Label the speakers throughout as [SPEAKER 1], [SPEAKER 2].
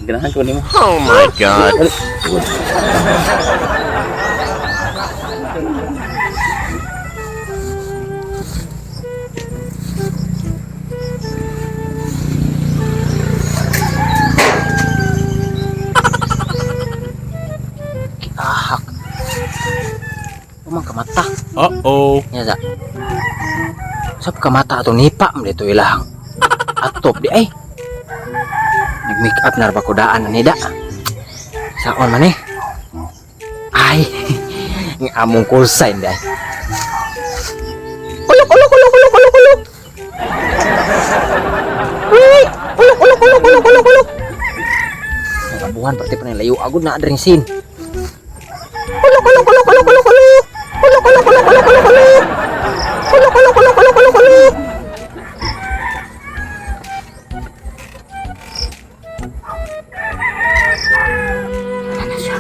[SPEAKER 1] Ganahan ko nimo.
[SPEAKER 2] Oh my God.
[SPEAKER 1] Ahak. Umang kamata.
[SPEAKER 2] Uh-oh.
[SPEAKER 1] Nya sa. Sab kamata ato nipa mo dito ilang. Atop di ay. Nag-make up na ra ba ko daan na nida. Saon man eh. Ay. Ang among call sign di ay. Ulok ulok ulok ulok ulok ulok. Uy, ulok ulok ulok ulok ulok ulok. Ang abuhan pati pa layo agud na adring sin. Ulok ulok ulok ulok ulok ulok. Ulok ulok ulok ulok ulok ulok. Ulok ulok ulok ulok ulok ulok.
[SPEAKER 3] Wala na siya.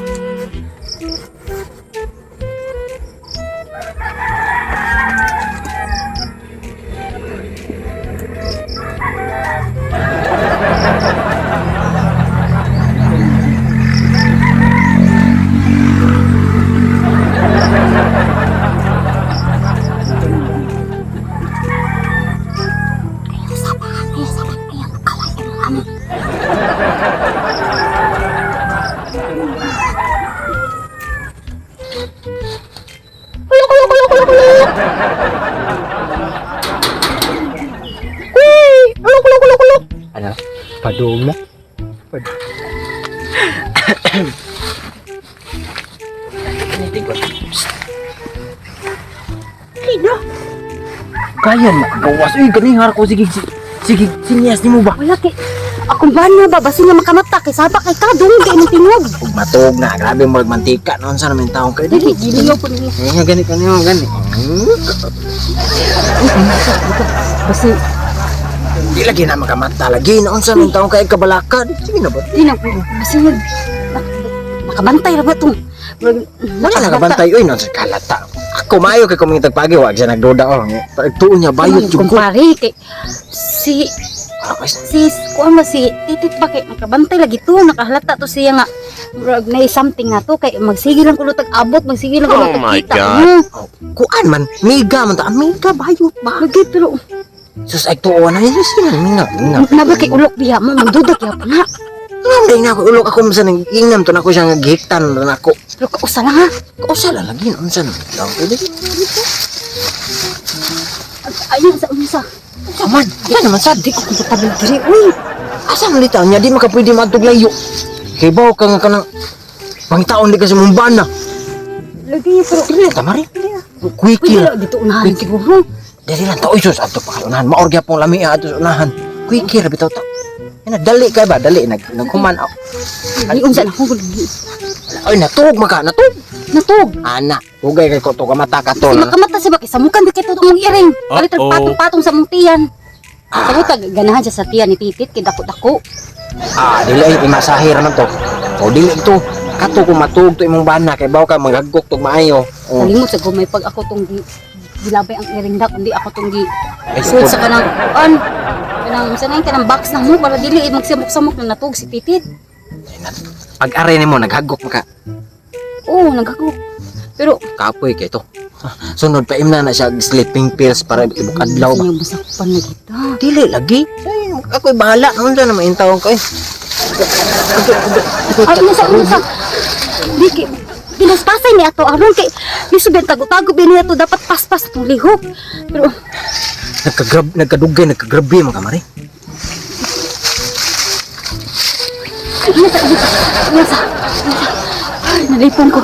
[SPEAKER 3] Ayaw sama, ayaw sama, ayaw away, ayaw amo.
[SPEAKER 1] Ulok ulok ulok ulok ulok. Uy, ulok ulok ulok ulok. Ano? Padung na. Padung. Kaya. Kaya makagawas. Uy, ganihar ko. Sige, sige, sige, sinyas ni mo ba?
[SPEAKER 3] Wala kay akong bana ba basin nga makamata kay saba kay kadung kay imong tingog.
[SPEAKER 1] Ug matog na. Grabe mo mantika noon sa namin taong kayo.
[SPEAKER 3] Dili giliw po niya.
[SPEAKER 1] Eh, nga gani kanyo, gani.
[SPEAKER 3] Basi
[SPEAKER 1] Di lagi na makamata lagi noon sa namin taong kayo kabalaka. Sige na ba?
[SPEAKER 3] di na po basi nga nakabantay ra ba tong
[SPEAKER 1] Wala nakabantay oy noon sa kalata. Ako maayo kay kuming tagpagi wag siya nagduda oh. Tuon niya bayot jud ko.
[SPEAKER 3] Kumpare kay si
[SPEAKER 1] Ah, ay,
[SPEAKER 3] si kuan ba si Titit ba kay nakabantay lagi to, nakahalata to siya nga murag na something na to kay magsige lang kuno tag abot, magsige lang kuno
[SPEAKER 2] Oh
[SPEAKER 3] tag
[SPEAKER 2] my
[SPEAKER 3] kita.
[SPEAKER 2] God.
[SPEAKER 3] Ano?
[SPEAKER 1] Oh, kuan man, miga man ta, amiga bayot ba?
[SPEAKER 3] Lagi pero
[SPEAKER 1] Sus ay tuon na yun sila minga minga.
[SPEAKER 3] naba kay ulok diha mo magduda gyapon na.
[SPEAKER 1] Ngam day na ako ulok ako sa nang ingam to nako siya nga gihiktan na nako.
[SPEAKER 3] Pero kausa lang ha.
[SPEAKER 1] Kausa lang lagi noon sa namin taong kayo.
[SPEAKER 3] Ayun sa unsa.
[SPEAKER 1] Unsa man? Di naman sad.
[SPEAKER 3] Di ko komportable diri uy.
[SPEAKER 1] Asa man litaw niya di maka pwede maadtog layo. Kay baw ka nga kanang pangitaon di ka sa mong bana.
[SPEAKER 3] Lagi niya pero
[SPEAKER 1] Dili na tamari.
[SPEAKER 3] pwede
[SPEAKER 1] Quickie.
[SPEAKER 3] lang dito unahan siguro.
[SPEAKER 1] Dili lang ta oy sus adto pa unahan. Maor gyapon lami adto sa unahan. Quickie ra bitaw ta. Yan na, dali kay ba dali nag naghuman ako.
[SPEAKER 3] Di unsa na ko
[SPEAKER 1] Oy natug maka natug.
[SPEAKER 3] natug.
[SPEAKER 1] Ana, ugay kay ko to kamata ka to.
[SPEAKER 3] Kasi makamata siya ba kay samukan di kay to mong iring. Palit
[SPEAKER 2] Uh-oh.
[SPEAKER 3] patong-patong sa mong tiyan. Sabot ganahan siya sa tiyan ni Titit kay dako-dako.
[SPEAKER 1] Ah, dili ay imasahe ra man to. O dili to. Kato kung matug to imong bana kay baw ka maghagok tog maayo. O.
[SPEAKER 3] Kalimot sa gumay pag ako tong gi gilabay ang iring da kundi ako tong gi
[SPEAKER 1] Ay,
[SPEAKER 3] suod sa kanang kuan kanang sa nang kanang box na mo para dili eh, magsamok-samok na natug si Titit.
[SPEAKER 1] Pag aray nimo naghagok maka
[SPEAKER 3] Oo, nagako. Pero
[SPEAKER 1] kapoy kay to. Sunod pa imna na siya og sleeping pills para ibuk adlaw ba.
[SPEAKER 3] Siya masakpan na kita.
[SPEAKER 1] Dili lagi. Ay, ako'y bahala. Unsa na maintawon ko eh.
[SPEAKER 3] Ay, unsa unsa. Di kay pinaspasay ni ato aron kay lisod ben tago-tago bin ato dapat paspas atong lihok. Pero
[SPEAKER 1] Nagkagrab nagkadugay nagkagrabe man ka mare.
[SPEAKER 3] unsa unsa unsa. Ay, nalipong ko.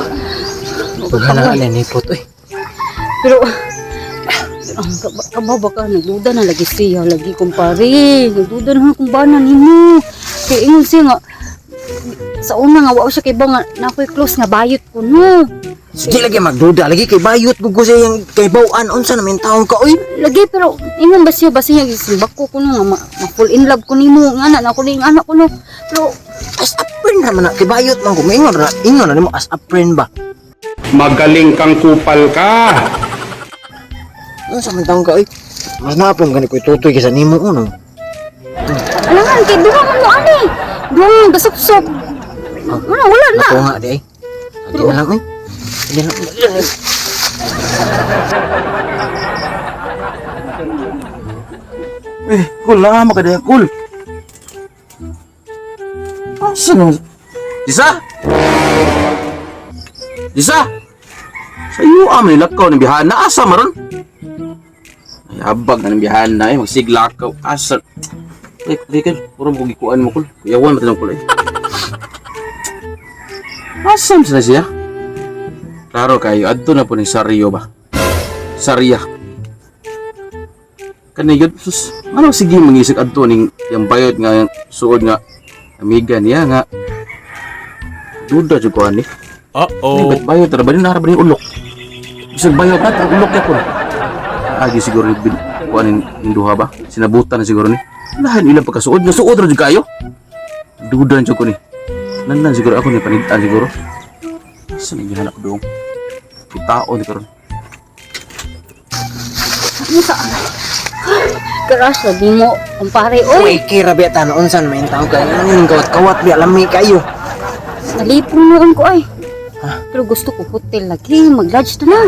[SPEAKER 1] Wala na na nipot oy.
[SPEAKER 3] Pero ang kabaw ba ka nagduda na lagi siya lagi kumpare nagduda na kung bana nimo kay ingon siya nga sa una nga wa siya kay ba nga na ako'y close nga bayot ko no.
[SPEAKER 1] So, di lagi magduda lagi kay bayot gud ko sa iyang kay bawaan unsa na maintawon ka oy.
[SPEAKER 3] Lagi pero ingon ba siya basta niya simbak ko kuno nga ma full in love ko nimo nga na ako ning anak ko no pero
[SPEAKER 1] As a friend ra man na kay bayot man ko maingon ra ingon ra nimo as a friend ba.
[SPEAKER 4] Magaling kang kupal ka.
[SPEAKER 1] Unsa man taon ka oy. Mas naapong gani ko tutoy kaysa nimo uno.
[SPEAKER 3] alangan kay duha man mo ani. Dong, gasupsop. Wala, wala na.
[SPEAKER 1] Ako nga di ay. Hindi na lang, eh. Hindi na lang.
[SPEAKER 5] Eh, kul lah, maka dia kul. Asa nang Lisa? Lisa? Sa iyo am ni lakaw ni bihana asa maron? Ay abag na ni bihana eh magsiglakaw asa. Eh, di kan puro mo gikuan mo kul. Kuyawan mo tanong kul eh. Asa man siya? Klaro kayo adto na po ni Saryo ba? Sarya. Kani yun, sus, ano sige mangisig adto ning yang bayot nga yang suod nga amiga niya nga duda jud ko ani.
[SPEAKER 2] Uh-oh.
[SPEAKER 5] Ay, bayot ra ba ni nara ba ni ulok? Bisag bayot na ang ulok yapon. Agi siguro ni bin kuan ning duha ba? Sinabutan na siguro ni. Lahan ilang pagkasuod nga suod ra jud kayo. Duda jud ko ni. Nanlan siguro ako ni panitan siguro. Asa ni gihanap dong? Kitaon ni karon.
[SPEAKER 3] Ano sa Crush lagi mo, kumpare. Oy,
[SPEAKER 1] Uy, kira biya ta unsa na may tao kay ning kawat-kawat biya lami kayo.
[SPEAKER 3] Nalipong noon ko ay. Pero gusto ko hotel lagi, mag-lodge to na.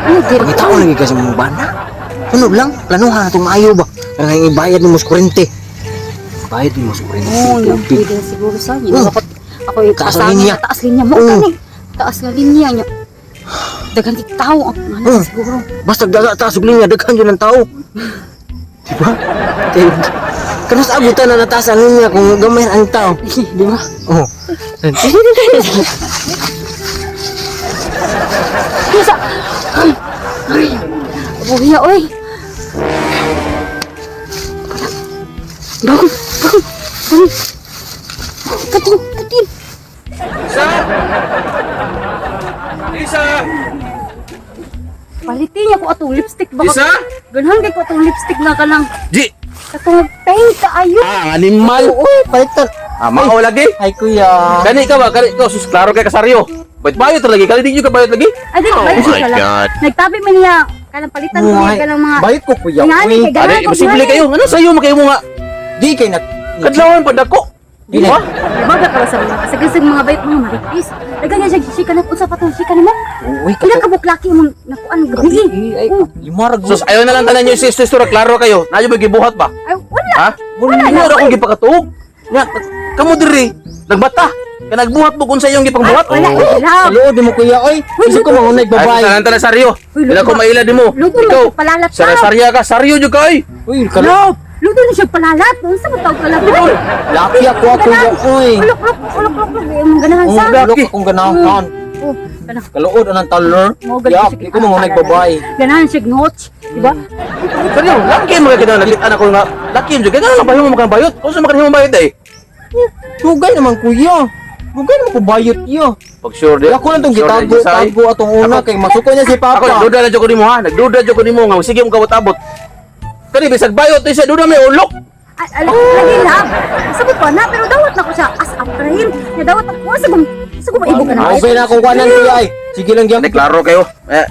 [SPEAKER 3] Ano, diri
[SPEAKER 1] Pangitaon lagi kasi mong bana. Sunod lang, planuhan atong maayo ba? Kaya ibayad nimo sa kurente. Bayad nimo sa kurente.
[SPEAKER 3] Oo, oh,
[SPEAKER 1] Tubig.
[SPEAKER 3] pwede na siguro sa inyo.
[SPEAKER 1] Oh.
[SPEAKER 3] Ako, ako yung
[SPEAKER 1] Taas ang
[SPEAKER 3] kasama
[SPEAKER 1] linya.
[SPEAKER 3] niya, taas linya mo.
[SPEAKER 1] Oo.
[SPEAKER 3] Kani, taas nga linya niya. Daghan kay tao ang ano
[SPEAKER 1] Oh.
[SPEAKER 3] siguro.
[SPEAKER 1] Basta daga taas og linya daghan jud ang tao. Di ba? Kay kanus abutan na nataas ang linya kung gamay ang tao.
[SPEAKER 3] Di ba?
[SPEAKER 1] Oh.
[SPEAKER 3] Sa ay, ay, buhiya oy. Bangon, bangon, bangon. Katin, katin.
[SPEAKER 5] Lisa! Lisa!
[SPEAKER 3] Palitin niya ko atong lipstick baka.
[SPEAKER 5] Lisa?
[SPEAKER 3] Ganahan kay ko atong lipstick na kanang
[SPEAKER 5] Ji!
[SPEAKER 3] katong paint kaayo.
[SPEAKER 5] Ah, animal!
[SPEAKER 1] Uy, palitan.
[SPEAKER 5] Ah, mao lagi.
[SPEAKER 1] Ay kuya.
[SPEAKER 5] Kani ka ba? Kani ko sus klaro kay kasaryo. Bayot bayot lagi kali di nyo ka bayot lagi.
[SPEAKER 3] Ay, di,
[SPEAKER 2] Oh
[SPEAKER 3] bayot
[SPEAKER 2] my
[SPEAKER 3] siya lang.
[SPEAKER 2] God.
[SPEAKER 3] Nagtabi man niya kanang palitan ko niya kanang mga
[SPEAKER 1] Bayot ko kuya.
[SPEAKER 3] Ingani
[SPEAKER 1] Uy.
[SPEAKER 3] kay ganahan
[SPEAKER 5] Ani
[SPEAKER 3] ko
[SPEAKER 5] imposible
[SPEAKER 3] ganahan.
[SPEAKER 5] kayo. Ano sa iyo makayo mo nga?
[SPEAKER 1] Di kay nag
[SPEAKER 5] Kadlawan pa dako. Di ba?
[SPEAKER 3] Baga ka ba sa mga kasag mga bayot mga maritis. Daghan niya siya chika na unsa pa tong chika nimo?
[SPEAKER 1] Uy,
[SPEAKER 3] Pila ka buklaki imong nakuan gabi.
[SPEAKER 1] Ay,
[SPEAKER 3] Oh.
[SPEAKER 1] limarag.
[SPEAKER 5] Sus ayaw na lang tanan nyo si sister klaro kayo. Nayo ba gibuhat ba?
[SPEAKER 3] Ay, wala.
[SPEAKER 5] Ha?
[SPEAKER 1] Wala
[SPEAKER 5] Wala ra akong gipakatuog. Nya kamo diri nagbata. Kay nagbuhat mo kung sa iyong gipangbuhat.
[SPEAKER 3] Wala, wala.
[SPEAKER 1] Sa loob mo kuya oy. Gusto ko mangunay
[SPEAKER 5] Ay,
[SPEAKER 1] babae.
[SPEAKER 5] tanan tanan saryo.
[SPEAKER 3] Uy,
[SPEAKER 5] Bila ko
[SPEAKER 3] luto.
[SPEAKER 5] maila di mo.
[SPEAKER 3] Luto na
[SPEAKER 5] Ikaw,
[SPEAKER 3] siya palalat
[SPEAKER 5] sara
[SPEAKER 3] na.
[SPEAKER 5] sarya ka, saryo jud ka oy.
[SPEAKER 1] Uy, kalo.
[SPEAKER 3] Luto na siya palalat. Unsa man tawag palalat?
[SPEAKER 1] Laki ako kuya oy.
[SPEAKER 3] Ulok, ulok, ulok, ulok, ulok. Imong ganahan sa.
[SPEAKER 1] Ulok akong ganahan.
[SPEAKER 3] Oh, ganahan.
[SPEAKER 1] Kaluod anang taller.
[SPEAKER 3] Mo ganahan
[SPEAKER 1] Yak,
[SPEAKER 3] siya.
[SPEAKER 1] di ko mangunay babae.
[SPEAKER 3] Ganahan siya notch, di ba?
[SPEAKER 5] Saryo, laki mo kay nakita na ko nga. Laki jud kay ngano ba mo makang bayot? Unsa man kanimo bayot ay?
[SPEAKER 1] Dugay naman kuya. Dugay naman ko bayot iya.
[SPEAKER 5] Pag sure di.
[SPEAKER 1] Ako lang tong
[SPEAKER 5] Sure,
[SPEAKER 1] gitago,
[SPEAKER 5] di, say.
[SPEAKER 1] tago atong una kay masuko niya si
[SPEAKER 5] Ako
[SPEAKER 1] Papa.
[SPEAKER 5] nagduda na jud ko nimo ha. Nagduda jud ko nimo nga sige mo kawat-abot. Kani bisag bayot isa duda may ulok.
[SPEAKER 3] Ay, alam, lagi lang. Sabot ko na, pero dawat na ko siya as a friend. Nga dawat ako sa gum sa gumaibo ka na.
[SPEAKER 1] Okay na akong kuanan kuya ay. Sige lang gyud.
[SPEAKER 5] Ay, klaro kayo. Eh,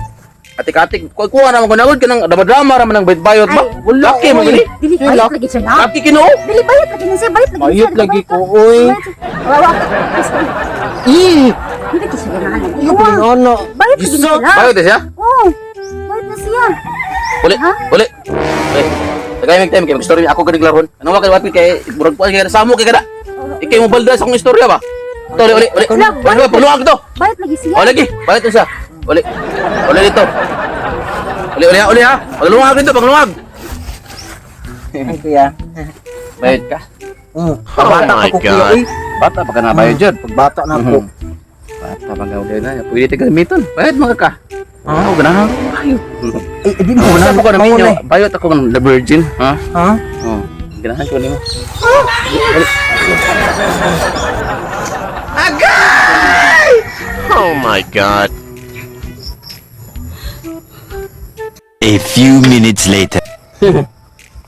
[SPEAKER 5] atik-atik, kuha naman ko nagod ka ng drama-drama raman ng bayot-bayot ba?
[SPEAKER 3] Ay,
[SPEAKER 5] Wala, laki mo
[SPEAKER 1] oy.
[SPEAKER 5] gani.
[SPEAKER 3] Dili bayot lagi siya na.
[SPEAKER 5] Laki kinoo.
[SPEAKER 3] Dili bayot lagi na siya, bayot lagi na siya.
[SPEAKER 1] Bayot lagi ko oy.
[SPEAKER 3] Wawa.
[SPEAKER 1] Ih,
[SPEAKER 3] Hindi ka siya ganahan.
[SPEAKER 1] iyo ko ano.
[SPEAKER 3] Bayot lagi na siya.
[SPEAKER 5] Bayot eh siya?
[SPEAKER 3] Oo. Bayot na siya.
[SPEAKER 5] Uli,
[SPEAKER 3] Ha?
[SPEAKER 5] uli. Eh, tagay mig time kay mag-story ako ganing klaron. Ano wa kay watmi kay murag kuha kay samo kay kada. Ikay mo balda sa akong istorya ba? Ito, uli, uli, uli.
[SPEAKER 3] Wala,
[SPEAKER 5] Uli, paluag to.
[SPEAKER 3] Bayot lagi siya.
[SPEAKER 5] O lagi, bayot na siya. Uli. Uli dito. Uli, uli ha, uli ha. Pagluwag dito, pagluwag.
[SPEAKER 1] Ay kuya.
[SPEAKER 5] Bayot ka.
[SPEAKER 1] Oh,
[SPEAKER 2] Oh
[SPEAKER 1] bata
[SPEAKER 2] my
[SPEAKER 1] pa ko kuya
[SPEAKER 2] God.
[SPEAKER 1] oy.
[SPEAKER 5] Bata pa ka na bayot jud.
[SPEAKER 1] Pagbata na ako.
[SPEAKER 5] Bata pa ka na. Pwede tayo gamiton. Bayot mga ka.
[SPEAKER 1] Ha?
[SPEAKER 5] Ako ganahan. Bayot.
[SPEAKER 1] Ay, di mo
[SPEAKER 5] Wala
[SPEAKER 1] na
[SPEAKER 5] ko na minyo. Bayot ako ng the virgin, ha?
[SPEAKER 1] Ha?
[SPEAKER 5] Oh, ganahan ko nimo.
[SPEAKER 2] Oh my God. A few minutes later.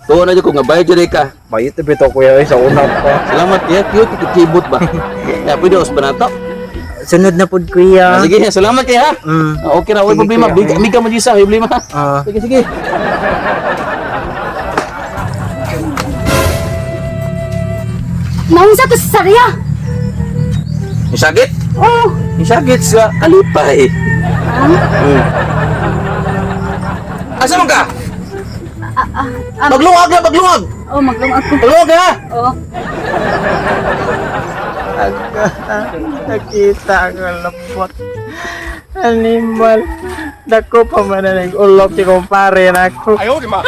[SPEAKER 5] Tuo na jud ko nga bayot jud ka.
[SPEAKER 1] Bayot na bitaw kuya oy sa una pa.
[SPEAKER 5] Salamat ya, cute kibot ba. Ya, pwede os ba nato?
[SPEAKER 1] Sunod na pud kuya.
[SPEAKER 5] Ah, sige, salamat kay ha.
[SPEAKER 1] Mm.
[SPEAKER 5] Ah, okay na, wala
[SPEAKER 1] Sige,
[SPEAKER 5] problema.
[SPEAKER 1] kuya.
[SPEAKER 5] Big, amiga mo dyan sa, problema.
[SPEAKER 1] Ah.
[SPEAKER 5] Sige, sige.
[SPEAKER 3] Naunsa to sa Sariya?
[SPEAKER 5] Isagit?
[SPEAKER 3] Oh,
[SPEAKER 5] Isagit sa kalipay. Asa man ka? Maglungag na, maglungag!
[SPEAKER 3] Oh, maglungag ko.
[SPEAKER 5] Maglungag na!
[SPEAKER 3] Oh.
[SPEAKER 6] Nakita ko lupot. Animal. Dako pa man na ulok ti kumpare nako. Ayaw, di ma.